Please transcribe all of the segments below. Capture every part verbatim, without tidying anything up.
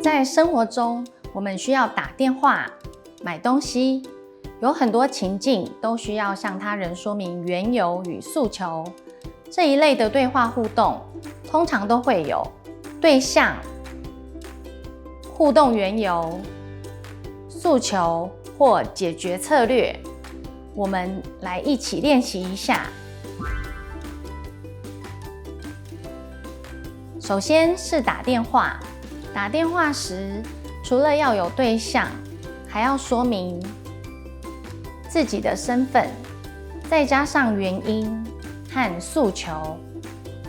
在生活中，我们需要打电话、买东西，有很多情境都需要向他人说明缘由与诉求。这一类的对话互动，通常都会有对象、互动缘由、诉求或解决策略。我们来一起练习一下。首先是打电话，打电话时除了要有对象，还要说明自己的身份，再加上原因和诉求。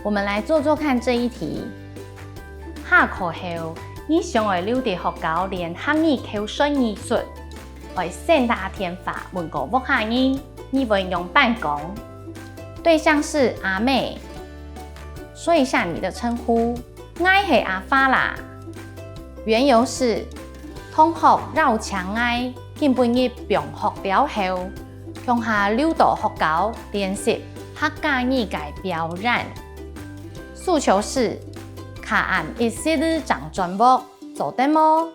我们来做做看这一题。下课后，你想要留在学校练客语口说艺术，愛先打电话问个屋下人，你会仰般讲？对象是阿妹，说一下你的称呼。 𠊎係阿花啦。缘由是，同學邀請𠊎今晡日放學了後，共下留到學校練習客家語个表演。訴求是，較暗一息仔正轉屋，做得無？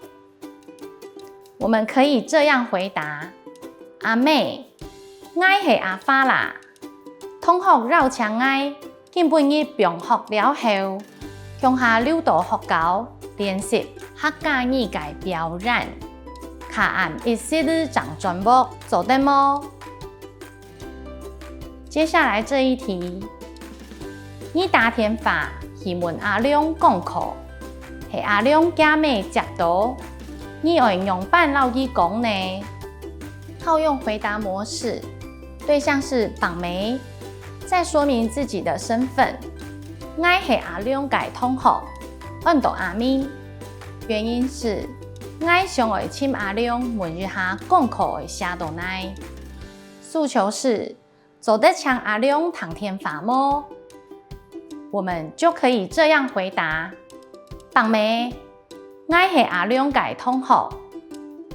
我们可以这样回答：阿妹，𠊎係阿花啦。同學邀請𠊎 今晡日放學了後，共下留到學校練習客家語个表演。較暗一息仔正轉屋，做得無？接下來這一題，你打電話去問阿良講課，係阿良厥姆接到，你愛仰般摎佢講呢？ 套用回答模式，对象是伯姆，再说明自己的身份。𠊎係阿良个同學，安到阿明。原因是，𠊎想愛尋阿良問一下功課愛寫到哪。訴求是，做得請阿良聽電話無？我們就可以這樣回答：伯姆， 𠊎係阿良个同學，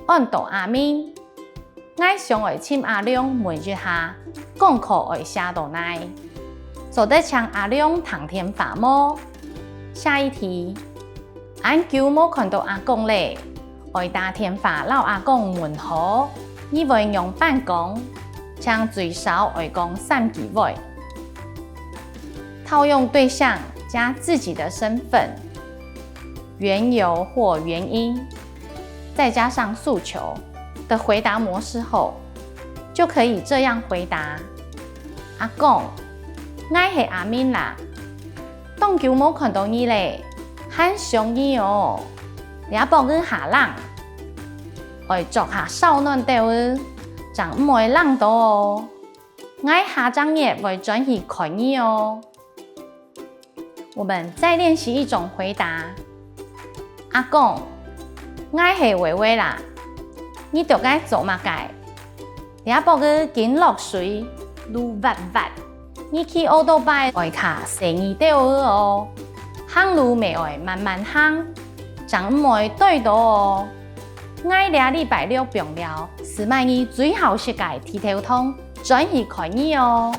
安到阿明。𠊎想愛尋阿良問一下，功課愛寫到哪，做得請阿良聽電話無？下一題，恁久無看到阿公咧，愛打電話摎阿公問好，你會仰般講？請最少愛講三句話。套用對象加自己的身份， 緣由或原因，再加上訴求的回答模式後，就可以這樣回答：阿公，𠊎係阿明啦，當久無看到你咧，還想你哦。這駁仔下冷，愛著下燒暖兜仔，正毋會冷著哦。𠊎下隻月會轉去看你哦。 我們再練習一種回答。阿公，𠊎係偉偉啦，你在該做麼个？這駁仔緊落水，路滑滑，你騎奧多拜愛較細義兜仔哦，行路乜愛慢慢行，正毋會跌倒哦。𠊎這禮拜六放尞，試買你最好食个剃頭糖，轉去看你哦。